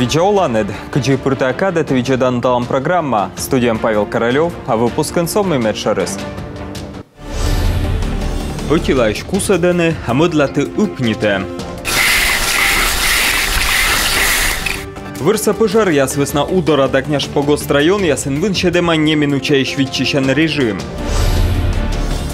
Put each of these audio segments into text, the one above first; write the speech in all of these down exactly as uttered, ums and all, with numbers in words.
Видза оланныд! Кыдзи пыр тайӧ кадӧ, ті видзӧданныд «Алам» программа. Студияын Павел Королёв, а выпускын со мый медшӧрыс. Ӧтилаысь кусӧдӧны, а мӧдлаті ыпнитӧ. Вӧрса пӧжаръяс вӧсна Удора да Княжпогост районъясын вынсьӧдӧма неминучаысь виччысян режим.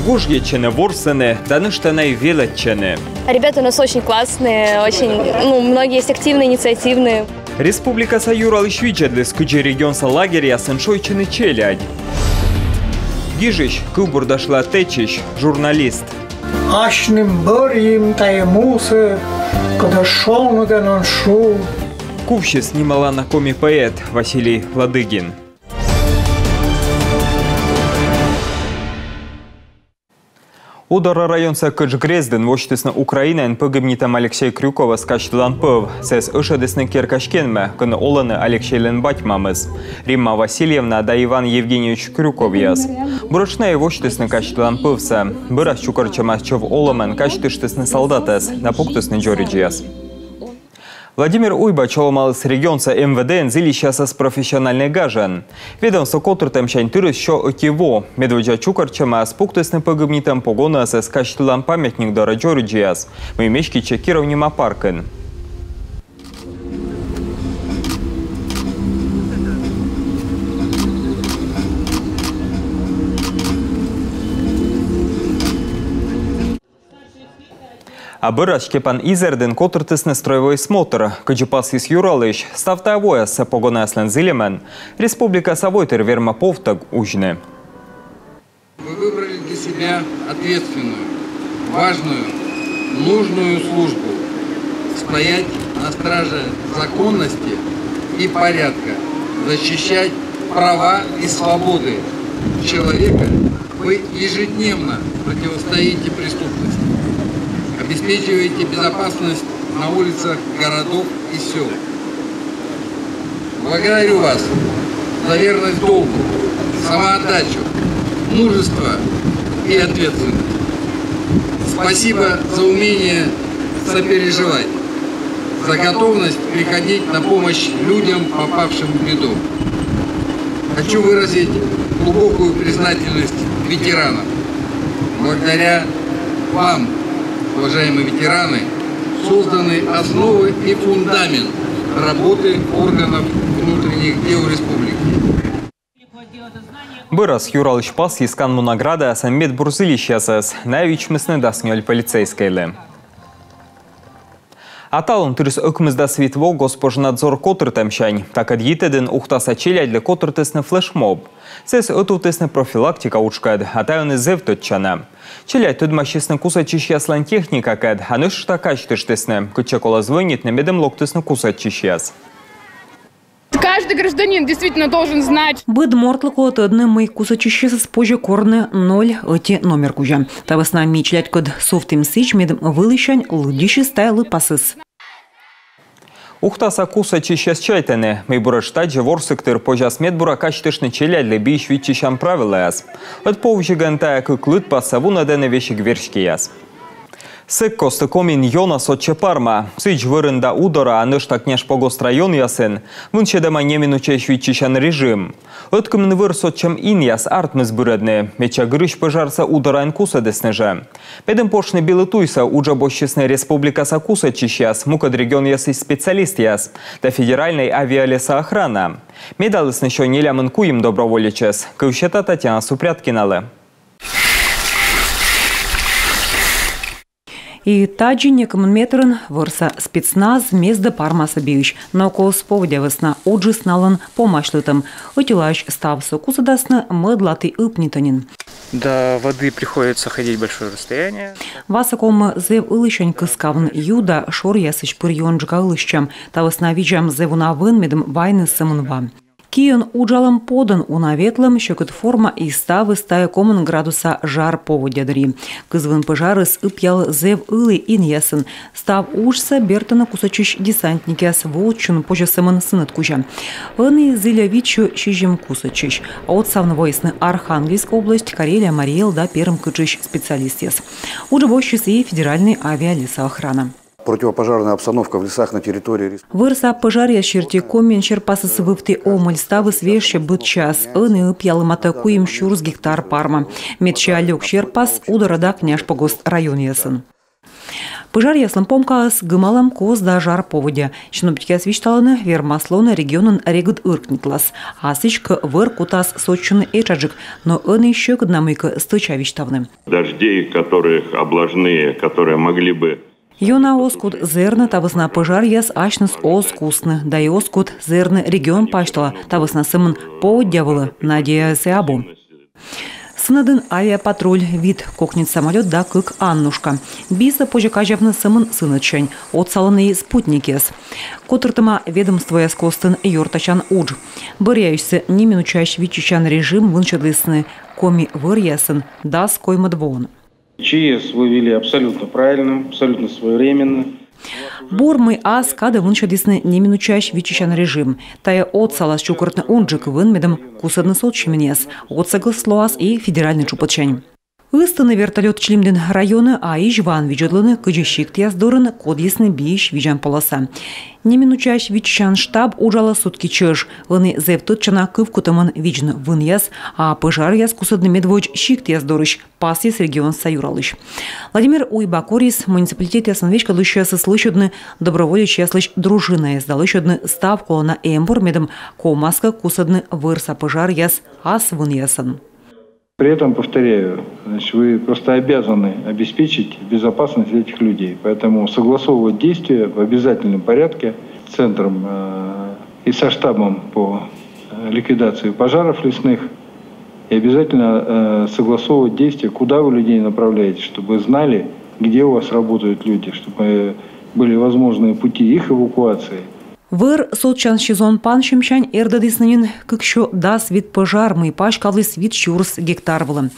Гожйӧдчӧны, ворсӧны да нӧшта на и велӧдчӧны. Ребята у нас очень классные, очень, ну, многие есть активные, инициативные. Республикаса юралысь видзӧдліс, кыдзи регионса лагерьясын шойччӧны челядь. Гижысь — кывбурдашла тэчысь, журналист. Асьным бӧрйим тайӧ мусӧ, кодӧс шоныдӧн он шу. Кувсис нималана коми поэт Василий Ладыгин. Удора районса Кӧдж грездын восьтісны Украинаын пӧгибнитӧм Алексей Крюковӧс казьтылан пӧв. Сійӧс ӧшӧдісны керкаысь кенмӧ, кӧні олӧны Алексейлӧн бать-мамыс Римма Васильевна да Иван Евгеньевич Крюковъяс. Буретш найӧ восьтісны казьтылан пӧвсӧ. Бӧрас чукӧртчӧмас чӧв олӧмӧн казьтыштісны салдатӧс да пуктісны дзоридзьяс. Владимир Уйба чолӧмаліс регионса М В Д-ын зільысьясӧс профессиональнӧй гажӧн. Ведомство котыртӧмсянь тырис сё ӧти во. Медводдза чукӧртчӧмаӧс пуктісны пӧгибнитӧм погоныясӧс казьтылан памятник дорӧ дзоридзьяс, мый меститчӧ Киров нима паркын. А бӧрас Степан Изэрдын котыртісны строевой смотр. Кыдзи пасйис юралысь, став тайӧ вояссӧ погонаяслӧн зільӧмӧн республикаса войтыр вермӧ повтӧг узьны. Вы выбрали для себя ответственную, важную, нужную службу: стоять на страже законности и порядка, защищать права и свободы человека. Вы ежедневно противостоите преступности, обеспечиваете безопасность на улицах городов и сёл. Благодарю вас за верность долгу, самоотдачу, мужество и ответственность. Спасибо за умение сопереживать, за готовность приходить на помощь людям, попавшим в беду. Хочу выразить глубокую признательность ветеранам. Благодаря вам, уважаемые ветераны, созданы основы и фундамент работы органов внутренних дел республики. Бӧрас юралысь пасйис канму наградаясӧн медбур зільысьясӧс. Найӧ вичмисны дас нёль полицейскӧйлы. А талун тырис ӧкмысдас вит во Госпожнадзор котыртӧмсянь. Такӧд йитӧдын ухтаса челядьлы котыртісны флешмоб. Сійӧс ӧтувтісны профилактика уджкӧд, а тайӧ ӧні зэв тӧдчана. Челядь тӧдмасисны кусӧдчысьяслӧн техникакӧд, а нӧшта казьтыштісны, кытчӧ колӧ звӧнитны, медым локтісны кусӧдчысьяс. Каждый гражданин действительно должен знать. Быд мортлы колӧ тӧдны, мый кусӧдчысьӧс позьӧ корны ноль ӧти номер кузя. Та вӧсна ми челядькӧд сувтім сідз, медым вылісянь лыддьысис тайӧ лыпасыс. Ухтаса кусӧдчысьяс чайтӧны, мый буретш тадзи ворсігтыр позяс медбура казьтыштны челядьлы биысь виччысян правилӧяс. Ӧд повзьӧгӧн тайӧ кык лыдпассӧ вунӧдӧны весиг верстьӧяс. Сэк кості Комиын ёна сотчӧ парма. Сідз, вӧрын да Удора, а нӧшта Княжпогост районъясын вынсьӧдӧма неминучаысь виччысян режим. Ӧткымын вӧр сотчӧм инъяс артмис бырӧдны. Медся гырысь пӧжарсӧ Удораын кусӧдісны жӧ. Медым потшны Белый туйсӧ, уджӧ босьтчисны республикаса кусӧдчысьяс, мукӧд регионъясысь специалистъяс да федеральнӧй авиалесоохрана. Медалісны сё нелямын куим доброволечӧс. Кыв сета Татьяна Супряткиналы. И тадзи некымын метрын вӧрса спецназ мездӧ пармасӧ биысь. Но кос поводдя вӧсна уджыс налӧн помасьлытӧм. Ӧтилаысь ставсӧ кусӧдасны, мӧдлаті ыпнитӧ нин. До воды приходится ходить большое расстояние. Васӧ колӧ зэв ылысянь кыскавны ю да шоръясысь пыр ёнджыка ылысчам. Та вӧсна видзам зэв уна вын, медым вайны сӧмын ва. Киӧн уджалӧм подӧн уна ветлӧм, сьӧкыд форма и ставыс — тайӧ комын градуса жар поводдя дырйи. Кызвын пӧжарыс ыпъялӧ зэв ылі инъясын. Став уджсӧ бертӧны кусӧдчысь-десантникъяс, вотчун позьӧ сӧмын сынӧд кузя. Ӧні зільӧ вит сё сизим кусӧдчысь. Отсавны воисны Архангельскӧй область, Карелия, Марий Эл да Перым кытшысь специалистъяс. Уджӧ босьтчис и федеральнӧй авиалесоохрана. Противопожарная обстановка в лесах на территории рес- Вӧрса пӧжаръяс серти Комиын серпасыс вывті омӧль, ставыс вежсьӧ быд час. Ӧні ыпъялӧ матӧ куим сюрс гектар парма. Медся лёк серпас Удора да Княжпогост районъясын. Пӧжаръяслӧн помкаыс — гымалӧм, кос да жар поводдя. Синоптикъяс висьталӧны, вермас лоны регионын регыд ыркнитлас. А сідзкӧ, вӧр кутас сотчыны этшаджык, но ӧні сьӧкыд на мыйкӧ стӧча висьтавны. Дождей, которые облажные, которые могли бы... Ёна оз кут зэрны, та вӧсна пӧжаръяс асьныс оз кусны. Да и оз кут зэрны регион пасьтала, та вӧсна сӧмын поводдя вылӧ надеяыс абу. Сынӧдын авиапатруль, вит кокньыд самолёт да кык «Аннушка». Бисӧ позьӧ казявны сӧмын сынӧдсянь, отсалӧны и спутникъяс. Котыртӧма ведомствояс костын ёртасян удж. Бӧръяыссӧ неминучаысь виччысян режим вынсьӧдлісны Коми вӧръясын дас коймӧд воын. ЧС вы вели абсолютно правильно, абсолютно своевременно. Бур, мый ас кадӧ вынсьӧдісны неминучаысь виччысян режим. Тайӧ отсалас чукӧртны унджык вын, медым кусӧдны сотчӧмъяс. Отсӧгыс лоас и федеральнӧй тшупӧдсянь. Ыстыны вертолёт Чилимдін районӧ, а Изьваын видзӧдлӧны, кыдзи сиктъяс дорын кодйисны биысь видзан полоса. Неминучаысь виччысян штаб уджалӧ сутки чӧж. Ӧні зэв тӧдчана кывкутӧмӧн видзны вынъяс, а пӧжаръяс кусӧдны медводз сиктъяс дорысь, пасйис регионса юралысь. Владимир Уйба корис муниципалитетъясын веськӧдлысьясӧс лӧсьӧдны доброволечьяслысь дружинаяс да лӧсьӧдны став колана эмбур, медым ковмас кӧ кусӧдны вӧрса пӧжаръяс ас вынъясӧн. При этом, повторяю, значит, вы просто обязаны обеспечить безопасность этих людей. Поэтому согласовывать действия в обязательном порядке с центром, э, и со штабом по, э, ликвидации пожаров лесных. И обязательно, э, согласовывать действия, куда вы людей направляете, чтобы знали, где у вас работают люди, чтобы были возможные пути их эвакуации. Вӧр сотчан сезон пансьӧмсянь эрдӧдісны нин кыксё дас вит пӧжар, мый паськавліс вит сюрс гектар вылӧ.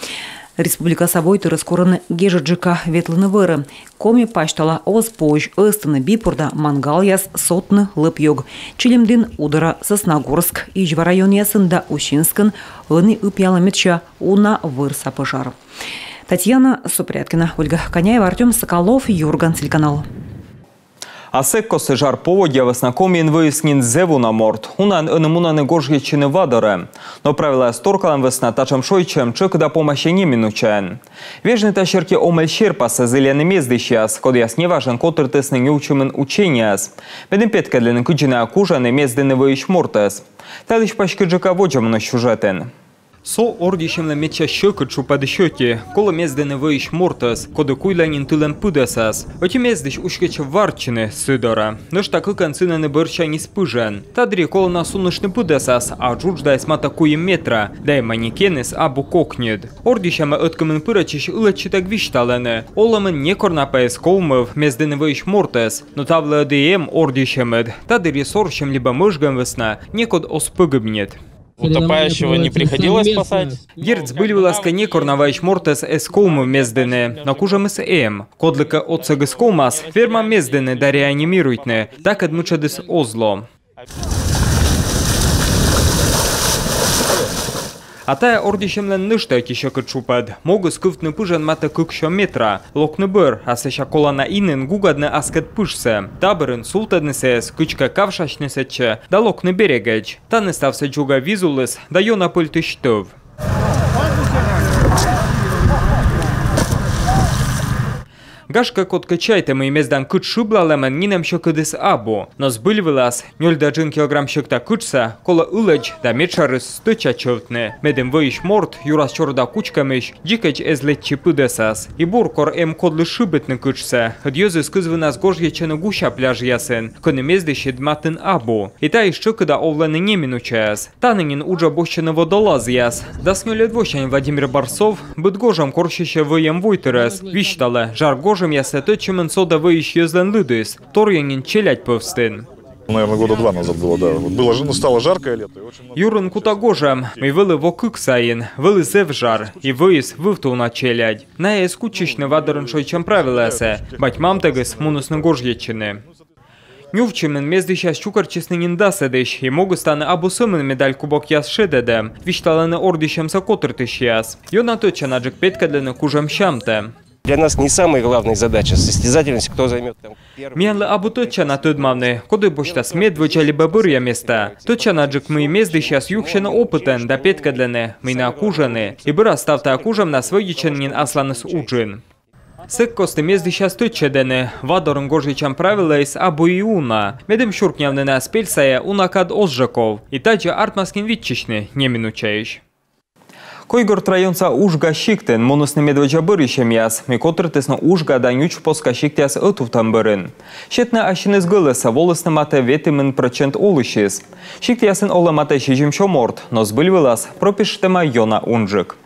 Республикаса войтырӧс корӧны гежӧдджыка ветлыны вӧрӧ. Коми пасьтала оз позь ыстыны бипур да мангалъяс, сотны лӧп-ёг. Чилимдін, Удора, Сосногорск, Изьва районъясын да Усинскын ӧні ыпъялӧ медся уна вӧрса пӧжар. Татьяна Супряткина, Ольга Коняева, Артём Соколов, «Юрган» телеканал. А сэк костӧй жар поводдя вӧсна Комиын вӧйис нин зэв уна морт. Унаӧн ӧні мунӧны гожйӧдчыны ва дорӧ. Но правилаяс торкалӧм вӧсна татшӧм шойччӧм тшӧкыда помасьӧ неминучаӧн. Вежны та серти омӧль серпассӧ зільӧны мездысьяс, кодъяс неважӧн котыртісны нювсьӧмын учениеяс, медым петкӧдлыны, кыдзи найӧ кужӧны мездыны вӧйысь мортӧс. Тадысь паськыдджыка водзӧ миян сюжетын. Со ордйысьӧмлӧн медся сьӧкыд тшупӧдысь ӧти. Колӧ мездыны вӧйысь мортӧс, коді куйлӧ нин тылӧн пыдӧсас. Ӧти мездысь уськӧдчӧ варччыны сы дорӧ. Нӧшта кыкӧн сынӧны бӧрсяньыс пыжӧн. Та дырйи колӧ на сунышны пыдӧсас, а джудждайыс матӧ куим метра, да и манекеныс абу кокньыд. Ордйысьӧмӧ ӧткымын пырӧдчысь ылӧдчытӧг висьталӧны: олӧмын некор на пӧ эз ковмыв мездыны вӧйысь мортӧс, но та вылӧ ӧд и эм ордйысьӧмыд. Та дырйи сорсьӧм либӧ мӧжгӧм вӧсна некод оз пӧгибнит. Утопающего не приходилось спасать. Дерт, збыль вылас кӧ, некор на вӧйысь мортӧс эз ковмыв мездыны, но кужӧмыс эм. Кодлыкӧ отсӧгыс ковмас, вермам мездыны да реанимируйтны, такӧд мытшӧдыс оз ло. А тайӧ ордйысьӧмлӧн нӧшта ӧти сьӧкыд тшупӧд. Могыс кывтны пыжӧн матӧ кыксё метра, локны бӧр, а сэсся колана инын гугӧдны аскӧд пыжсӧ. Та бӧрын сувтӧдны сійӧс, кыдзкӧ кавшасьны сэтчӧ да локны берегӧдз. Тані ставсӧ дзугӧ визулыс да ёна пӧльтысь тӧв. Гашкӧ, кодкӧ чайтӧ, мый мездан кытш шыблалӧмӧн нинӧм сьӧкыдыс абу. Но збыль вылас нёль да джын килограмм сьӧкта кытшсӧ колӧ ылӧдз да медшӧрыс стӧча чӧвтны, медым вӧйысь морт юрас чорыда кучкӧмысь дзикӧдз эз лэччы пыдӧсас. И бур, кор эм кодлы шыбитны кытшсӧ, ӧд йӧзыс кызвынас гожйӧдчӧны гуся пляжъясын, кӧні мездысьыд матын абу. И таысь тшӧкыда овлӧны неминучаяс. Тані нин уджӧ босьтчӧны водолазъяс. Дас нёльӧд восянь Владимир Барсов, быд гожӧм корсьысьӧ вӧйӧм войтырӧс, висьталӧ: жар гожӧмъясӧ тӧдчӧмын содӧ вӧйысь йӧзлӧн лыдыс, торйӧн нин челядь пӧвстын. Наверное, года два назад было, да. Вот было ж-, ну, стало жаркое лето, и очень много... Юрын кута гожӧм, мый вӧлі во кык сайын, вӧлі зэв жар, и вӧйыс вывті уна челядь. Найӧ эз кутчысьны ва дорын шойччӧм правилаясӧ, бать-мамтӧгыс мунісны гожйӧдчыны. Нювччӧмын мездысьяс чукӧртчисны нин дасӧдысь, и могыс тані абу сӧмын медаль-кубокъяс шедӧдӧм, висьталӧны ордйысьӧмсӧ котыртысьяс. Ёна тӧдчанаджык петкӧдлӧны кужӧм сямтӧ. Для нас не самая главная задача состязательность, кто займет там первое. Миянлы абу тӧдчана тӧдмавны, коді босьтас медводдза либӧ бӧръя места. Тӧдчанаджык, мый мездысьяс юксьӧны опытӧн да петкӧдлӧны, мый найӧ кужӧны. И бара став тайӧ кужӧмнас вӧдитчӧны нин асланыс уджын. Сэк кості мездысьяс тӧдчӧдӧны: ва дорын гожйӧдчан правилӧяс абу и уна. Медым сюркнявны найӧс пель сайӧ, уна кад оз жӧ ков. И тадзи артмас нин виччысьны неминучаысь. Койгорт районса Ужга сиктын мунісны медводдза бӧрйысьӧмъяс, мый котыртісны Ужга да Нюдзпоска сиктъяс ӧтувтӧм бӧрын. Сетны ассьыныс гӧлӧссӧ волісны матӧ ветымын прӧчент олысьыс. Сиктъясын олӧ матӧ сизимсё морт, но збыль вылас пропишитӧма ёна унджык.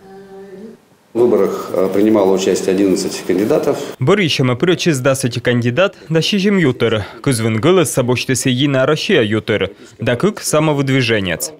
В выборах, э, принимало участие одиннадцать кандидатов. Бӧрйысьӧмӧ пырӧдчис дас ӧти кандидат да сизим ютыр. Кызвын гӧлӧссӧ босьтіс «Единая Россия» ютыр да кык «Самовыдвиженец».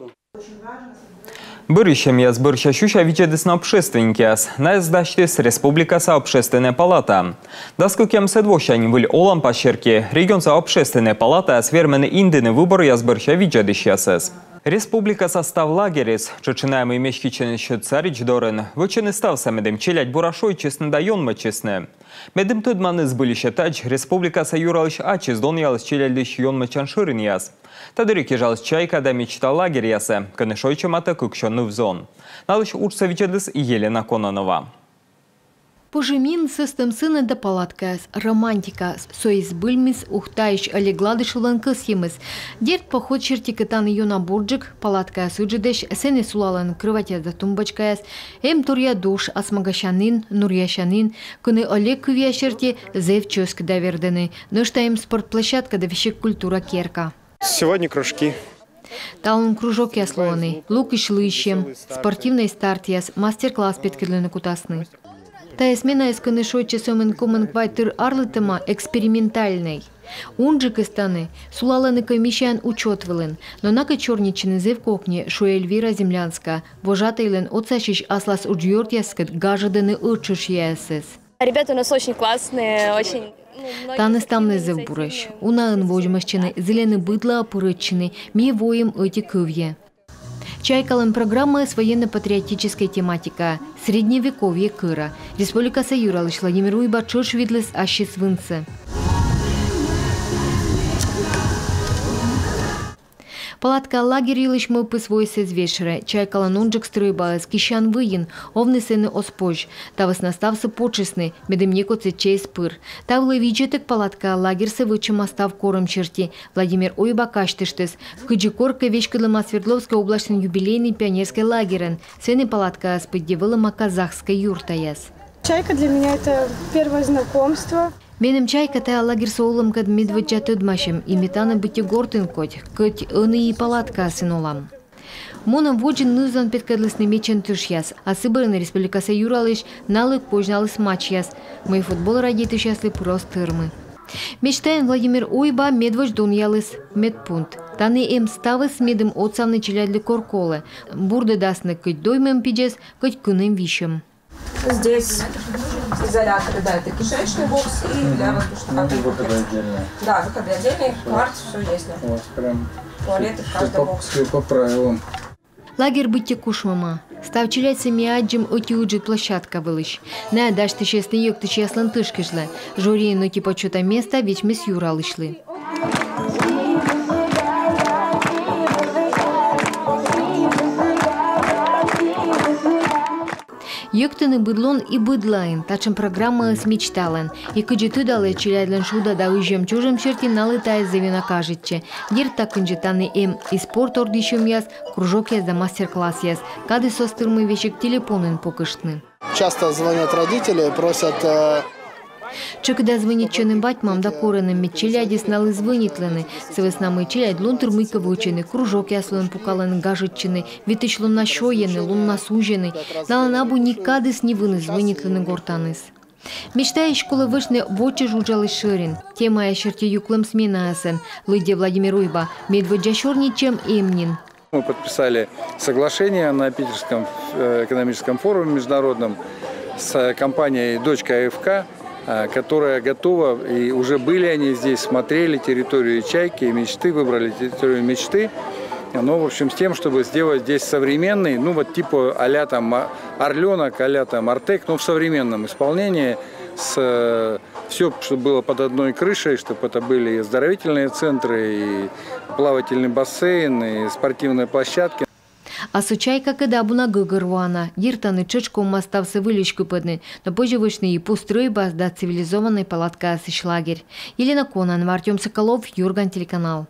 Бӧрйысьӧмъяс бӧрся сюся видзӧдісны общественникъяс. Найӧс дасьтіс республикаса Общественнӧй палата. Дас кӧкъямысӧд восянь выль оланпас серти регионса Общественнӧй палатаяс вермӧны индыны выборъяс бӧрся видзӧдысьясӧс. Республикаса став лагерьыс, тшӧтш и найӧ, мый меститчӧны Сьӧд Саридз дорын, вӧчӧны ставсӧ, медым челядь бура шойччисны да ёнмӧдчисны. Медым тӧдмавны збыльысь-ӧ тадз, республикаса Юралысь ачыс донъяліс челядьлысь ёнмӧдчан шӧринъяс. Та дырйи кежаліс «Чайка» да «Мечта» лагерьясӧ, кӧні шойччӧ матӧ кыксё ныв-зон. Налысь уджсӧ видзӧдліс и Елена Кононова. Пӧжӧмин сӧстӧм сынӧд да палаткаяс, романтика. Со и збыльмис Ухтаысь Олег Гладышевлӧн кӧсйӧмыс. Дерт, поход серти кӧ, тані ёна бурджык, палаткаяс ыджыдӧсь, сэні сулалӧны кроватьяс да тумбочкаяс. Эм торъя душ, асмагасянін, нуръясянін, кӧні Олег кывъяс серти, зэв чӧскыда вердӧны. Нӧшта эм спортплощадка да весиг культура керка. Сегодня кружки. Талун кружокъяс лоӧны: лукысь лыйсьӧм, спортивнӧй стартъяс, мастер-класс петкӧдлыны кутасны. Тайӧ сменаыс, кӧні шойччӧ сӧмын комын квайт тыр арлыдтӧма, экспериментальнӧй. Унджыкыс тані сулалӧны комиссияӧн учёт вылын, но накӧд сёрнитчыны зэв кокни, шуӧ Эльвира Землянская. Вожатӧйлӧн отсасьысь аслас уджъёртъяскӧд гажӧдӧны ӧттшӧсъяясӧс. Ребята у нас очень классные, очень, ну, многие... Тані ставныс зэв бурӧсь. Унаӧн водзмӧстчӧны, зільӧны быдлаӧ пырӧдчыны, ми воим ӧти кывйӧ. «Чайкалӧн» программаыс военно-патриотическӧй тематикаӧ, Средневековье кӧра. Республикаса Юралысь Владимир Уйба тшӧтш видліс ассьыс вынсӧ. Палатка лагерь йылысь мӧвпыс воис эз вежсьӧрӧ. «Чайкалӧн» унджык стрӧйбаыс киссян выйын, овны сэні оз позь. Та вӧсна ставсӧ потшисны, медым некодсӧ чӧв эз пыр. Та вылӧ видзӧдтӧг палатка лагерьсӧ вӧчӧма став корӧм серти. Владимир Уйба казьтыштіс, кыдзи коркӧ веськӧдлӧма Свердловскӧй обласьтын юбилейнӧй пионерскӧй лагерӧн. Сэні палаткаяс пыдди вӧлӧма казахскӧй юртаяс. «Чайка» для меня — это первое знакомство. Меным «Чайка» — тайӧ лагерьса олӧмкӧд медводдза тӧдмасьӧм, и ме тані быттьӧ гортын кодь, кӧть ӧні и палаткаясын олам. Мунӧм водзын ныв-зон петкӧдлісны мечӧн тышъяс, а сы бӧрын республикаса Юралысь налӧг позьналіс матчъяс, мый футбол радейтысьяслы пыр оз тырмы. «Мечтаын» Владимир Уйба медводз донъяліс медпункт. Тані эм ставыс, медым отсавны челядьлы кор колӧ. Бурдӧдасны кӧть доймӧм пидзӧс, кӧть кынӧм-висьӧм. Здесь изоляторы, да, это кишечный бокс и для воздушного... Ну, и выходы отдельные. Да, выходы отдельные, кварц, все есть, да. У вас прям... Туалеты в каждом боксе. Все по правилам. Лагерь быттьӧ кушмӧма. Став челядьсӧ ми аддзим ӧти ыджыд площадка вылысь. Найӧ дасьтысисны йӧктысьяслӧн тышкыжлӧ. Жюриын ӧти почёта места вичмис Юралысьлы. Йӧктыны быд лун и быд лаын. Татшӧм программаыс «Мечталӧн». И кыдзи тыдалӧ, челядьлӧн шуда да ызьӧм чужӧм серти налы тайӧ зэв ёна кажитчӧ. Дерт, та кындзи тані эм и спорт ордйысьӧмъяс, кружокъяс да мастер-классъяс. Кадыс оз тырмы весиг телефонын пукыштны. Часто звонят родители, просят, э... Тшӧкыда звӧнитчӧны бать-мам да корӧны, мед челядьыс налы звӧнитлӧны. Сы вӧсна мый челядь лунтыр мыйкӧ вӧчӧны, кружокъяслӧн пукалӧны, гажӧдчӧны, ветысь луннас сёйӧны, луннас узьӧны. Налӧн абу ни кадыс, ни выныс звӧнитлыны гортаныс. «Мечтаысь» колӧ вӧчны воча уджалысь шӧрин. Темаяс серти юклӧм сменаясӧн, лыддьӧ Владимир Уйба. Медводдза сёрнитчӧм эм нин. Мы подписали соглашение на Питерском, э, экономическом форуме международном с компанией «Дочка АФК», э, которая готова, и уже были они здесь, смотрели территорию «Чайки» и «Мечты», выбрали территорию «Мечты». Ну, в общем, с тем, чтобы сделать здесь современный, ну, вот типа а-ля там, а, «Орлёнок», а-ля там «Артек», но в современном исполнении. С, все, чтобы было под одной крышей, чтобы это были и оздоровительные центры, и плавательный бассейн, и спортивные площадки. А со «Чайка» кӧд абу на гӧгӧрвоана. Йиртӧны тшӧтш ковмас ставсӧ выльысь кыпӧдны, но позьӧ вӧчны и пу стрӧйбас да цивилизованнӧй палаткаясысь лагерь. Елена Кононова, Артём Соколов, «Юрган» телеканал.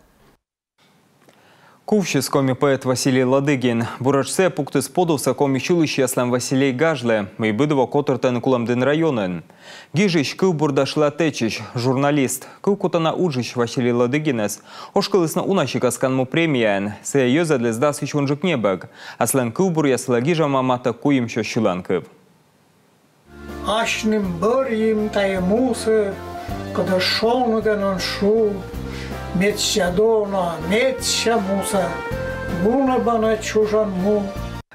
Кувсис коми поэт Василий Ладыгин. Буретш сійӧ пуктіс подувсӧ коми сьылысьяслӧн «Василей» гажлы, мый быд во котыртӧны Кулӧмдін районын. Гижысь, кывбур да шылад тэчысь, журналист. Кывкутана уджысь Василий Ладыгинӧс ошкылісны уна сикас канму премияӧн. Сійӧ йӧзӧдліс дасысь унджык небӧг, а сылӧн кывбуръяс вылӧ гижӧма матӧ куимсё сьыланкыв. Асьным бӧрйим тайӧ мусӧ, кодӧс шоныдӧн он шу, медся дона, медся муса, вунӧбана чужан му.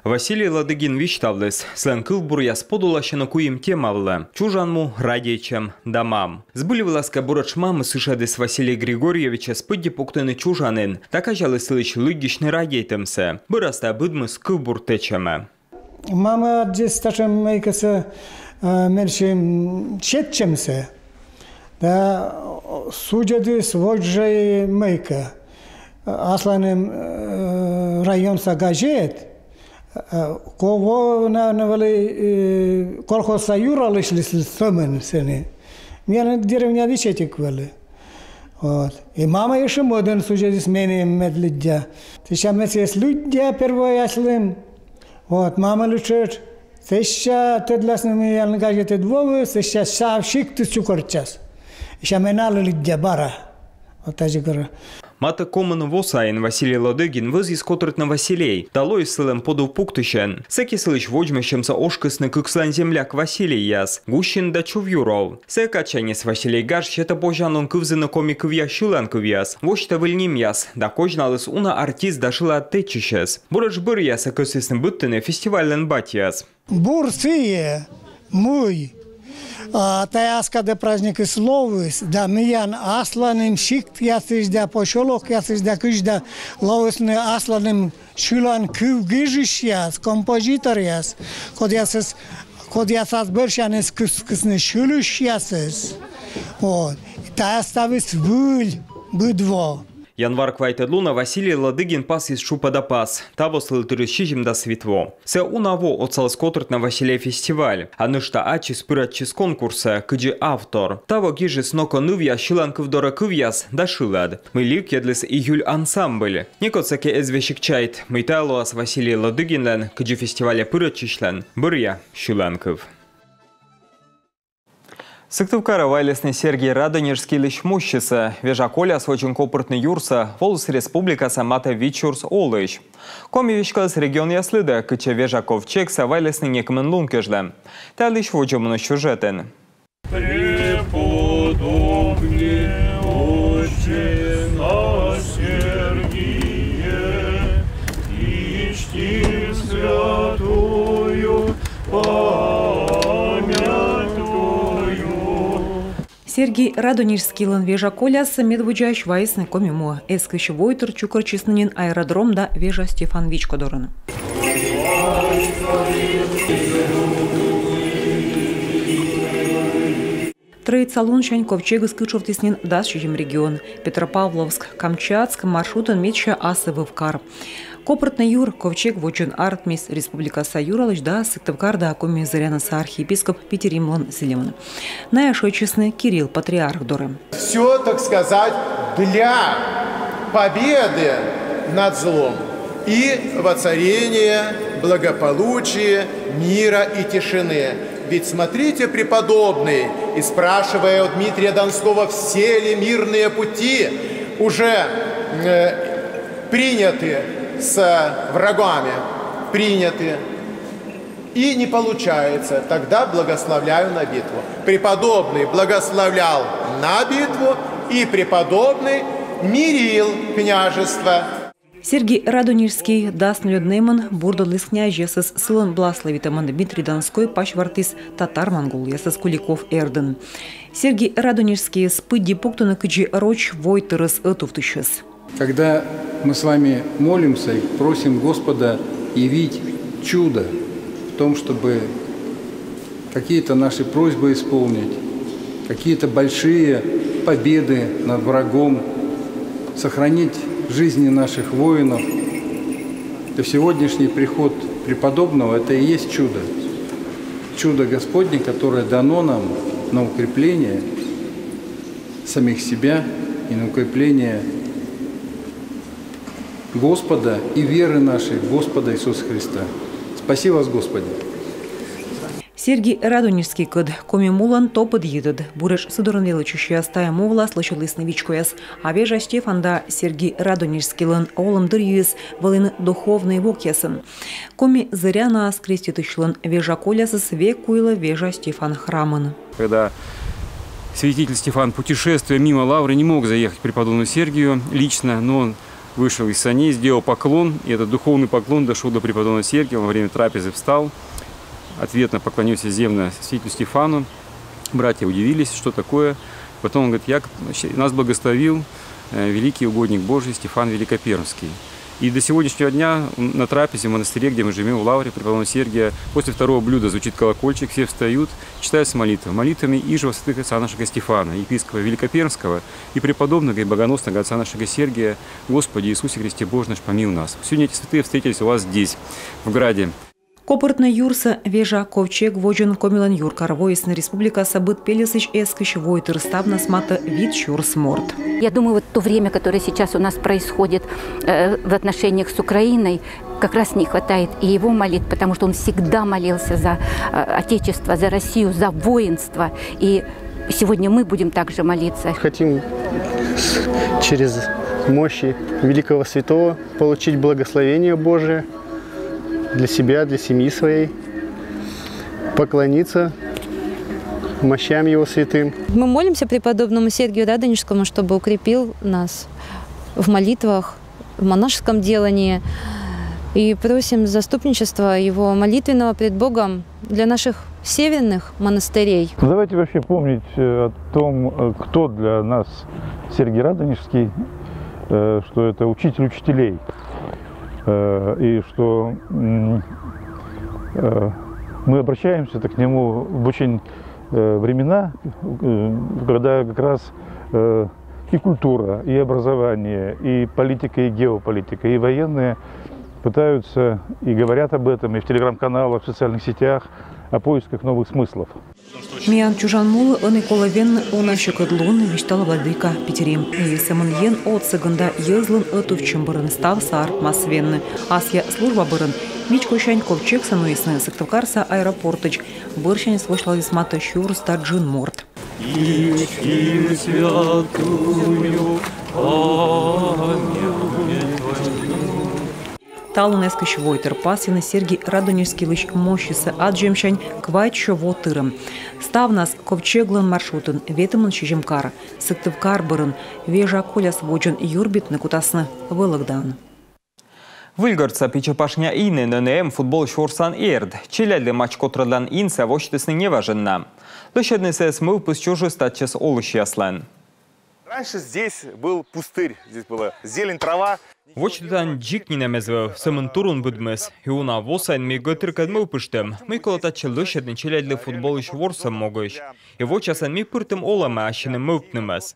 Василий Ладыгин висьтавліс, сылӧн кывбуръяс подуласьӧны куим тема вылӧ: чужан му, радейтчӧм да мам. Збыль вылас кӧ, буретш мамыс ышӧдіс Василий Григорьевичӧс пыдди пуктыны чужанін да казяліс сылысь лыддьысьны радейтӧмсӧ. Бӧрас тайӧ быдмис кывбур тэчӧмӧ. Мама аддзис татшӧм мыйкӧсӧ, э, менсьым сетчӧмсӧ. Да, э, судзӧдіс водз жӧ мыйкӧ. Асланым, э, районса газет, э, кого, наверно, вӧлі, э, колхозса юралысьліс сӧмын сэні. Миян деревняысь ӧтик вӧлі. Вот. И мама ещӧ мӧдӧн судзӧдіс меным, мед лыддя. Сэсся ме сійӧс лыддя первой аслым. Вот, мамлы тшӧтш. Сэсся тӧдласны, миян газетыд воис, сэсся став сиктыс чукӧртчас. Сэсся ме налы лыддя бара. Вот тадзи кӧ. Матӧ комын во сайын Василий Ладыгин вӧзйис котыртны «Василей» да лоис сылӧн подув пуктысьӧн. Сэки сылысь водзмӧстчӧмсӧ ошкисны кык сылӧн земляк Василийяс, Гущин да Чувьюров. Сійӧ кадсяньыс «Василей» гаж сетӧ позянлун кывзыны коми кывъяс сьыланкывъяс, восьтӧ выль нимъяс да козьналіс уна артист да шылад тэчысьӧс. Буретш бӧръя сійӧ кӧсйисны быдтыны фестивальлӧн батьяс. Бур сійӧ, мый, а, тайӧ аскадӧ праздникыс лоис, да миян асланым сиктъясысь да посёлокъясысь да кыдз да лоисны асланым сьылан кыв гижысьяс, композиторъяс, кодъясыс, кодъясас бӧрсяныс кыскисны сьылысьясыс. Вот. Тайӧ ставыс выль быд во. Январ квайтӧд лунӧ Василий Ладыгин пасйис тшупӧда пас. Таво сылы тырис сизимдас вит во. Сійӧ уна во отсаліс котыртны «Василей» фестиваль, а нӧшта ачыс пырӧдчис конкурсӧ кыдзи автор. Таво гижис нокӧн нывъяс сьыланкыв дорӧ кывъяс да шылад, мый ликйӧдліс «Июль» ансамбль. Некод сэки эз весиг чайт, мый тайӧ лоас Василий Ладыгинлӧн кыдзи фестивальӧ пырӧдчысьлӧн бӧръя сьыланкыв. Сыктывкарӧ вайлісны Сергий Радонежскийлысь мощисӧ. Вежа коляс водзын копыртны юрсӧ воліс республикаса матӧ вит сюрс олысь. Коми веськаліс регионъяслы да, кытчӧ вежа ковчегсӧ вайлісны некымын лун кежлӧ. Та йылысь водзӧ миян сюжетын. Преподобный отче наш Сергие, исти святую память Твою. Сергий Радонежскийлӧн вежа колясӧ медводдзаысь вайисны Коми му. Эскысь войтыр чукӧртчисны нин аэродром да вежа Стефан вичко дорын. Троица лунсянь ковчегыс кытшовтіс нин дас сизим регион: Петропавловск, Камчатск маршрутын медся аслыс вывкар. Копыртны юр ковчег водзын артмис республикаса юралысь да Сыктывкар да Коми зырянса архиепископ Питир Имлӧн сылӧмын. Найӧ шыӧдчисны Кирилл патриарх дорӧ. Всё, так сказать, для победы над злом и воцарения благополучия, мира и тишины. Ведь смотрите, преподобный, и спрашивая у Дмитрия Донского, все ли мирные пути уже, э, приняты с врагами, приняты. И не получается, тогда благословляю на битву. Преподобный благословлял на битву, и преподобный мирил княжество. Сергий Радонежский дас нёльӧд нэмын бурдӧдліс князьясӧс, сылӧн бласловитӧмӧн Дмитрий Донской пасьвартіс татар-монголъясӧс Куликов эрдын. Сергий Радонежскийӧс пыдди пуктӧны кыдзи роч войтырӧс ӧтувтысьӧс. Когда мы с вами молимся и просим Господа явить чудо в том, чтобы какие-то наши просьбы исполнить, Какие-то большие победы над врагом, сохранить жизни наших воинов. И сегодняшний приход преподобного — это и есть чудо. Чудо Господне, которое дано нам на укрепление самих себя и на укрепление Господа и веры нашей в Господа Иисуса Христа. Спаси вас, Господи! Сергий Радонежскийкӧд Коми мулӧн топыд йитӧд. Буретш сы дорын велӧдчысьяс тайӧ му вылас лӧсьӧдлісны вичкояс. А вежа Стефан да Сергий Радонежскийлӧн олӧм дырйиыс вӧліны духовнӧй вокъясӧн. Коми Зырянаӧс креститысьлӧн вежа колясыс век куйлӧ вежа Стефан храмын. Когда святитель Стефан, путешествуя мимо лавры, не мог заехать к преподобному Сергию лично, но он вышел из саней, сделал поклон, и этот духовный поклон дошел до преподобного Сергия, он во время трапезы встал, ответно поклонился земно святителю Стефану. Братья удивились, что такое. Потом он говорит: «Я, нас благословил э, великий угодник Божий Стефан Великопермский». И до сегодняшнего дня на трапезе в монастыре, где мы живем, в лавре преподобного Сергия, после второго блюда звучит колокольчик, все встают, читается молитва. Молитвами иже во святых отца нашего Стефана, епископа Великопермского, и преподобного и богоносного отца нашего Сергия: «Господи Иисусе Христе, Боже наш, помилуй нас». Сегодня эти святые встретились у вас здесь, в Граде. Копыртны юрсӧ вежа ковчег водзын Комилӧн юркар воисны республикаса быд пельӧсысь эскысь войтыр. Ставнас матӧ вит сюрс морт. Я думаю, вот то время, которое сейчас у нас происходит э, в отношениях с Украиной, как раз не хватает и его молитв, потому что он всегда молился за э, Отечество, за Россию, за воинство. И сегодня мы будем также молиться. Хотим через мощи великого святого получить благословение Божие для себя, для семьи своей, поклониться мощам Его святым. Мы молимся преподобному Сергию Радонежскому, чтобы укрепил нас в молитвах, в монашеском делании. И просим заступничества Его молитвенного пред Богом для наших северных монастырей. Ну, давайте вообще помнить э, о том, э, кто для нас Сергий Радонежский, э, что это учитель учителей, э, и что э, мы обращаемся к нему в очень э, времена, э, когда как раз э, и культура, и образование, и политика, и геополитика, и военные пытаются и говорят об этом и в телеграм-каналах, в социальных сетях о поисках новых смыслов. Миян чужан мулы ӧні колӧ венны уна сьӧкыдлун, висьталӧ владыка Питирим. И сӧмын Ен отсӧгӧн да йӧзлӧн ӧтувтчӧм бӧрын ставсӧ артмас венны. Асъя служба бӧрын вичкосянь ковчегсӧ нуисны Сыктывкарса аэропортӧдз. Бӧрсяньыс восьлаліс матӧ сюрс да джын морт. Талун эскысь войтыр пасйӧны Сергий Радонежскийлысь мощьяссӧ аддзӧмсянь квайтсё во тырӧм. Ставнас ковчеглӧн маршрутын ветымын сизим кар. Сыктывкар бӧрын вежа коляс водзын юрбитны кутасны Вӧлӧгдаын. Выльгортса Пичӧ Пашня инын ӧні эм футболысь ворсан эрд. Челядьлы матч котырӧдлан инсӧ восьтісны неважӧн на. Лӧсьӧдны сійӧс мӧвпыс чужис татчӧс олысьяслӧн. Раньше здесь был пустырь, здесь была зелень, трава. Водзті тані дзик нинӧм эз вӧв, сӧмын турун быдмис. И уна во сайын ми гӧтыркӧд мӧвпыштім, мый колӧ татчӧ лӧсьӧдны челядьлы футболысь ворсӧм могысь. И вочасӧн ми пыртім олӧмӧ ассьыным мӧвпнымӧс.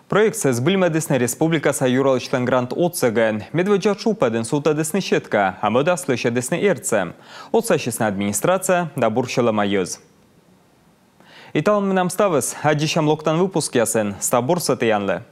Проектсӧ збыльмӧдісны республикаса юралысьлӧн грант отсӧгӧн. Медводдза тшупӧдын сувтӧдісны сетка, а мӧдас лӧсьӧдісны эрдсӧ. Отсасисны администрация да бурсьӧлӧма йӧз. И талун менам ставыс. Аддзысям локтан выпускъясын. Став бурсӧ тіянлы.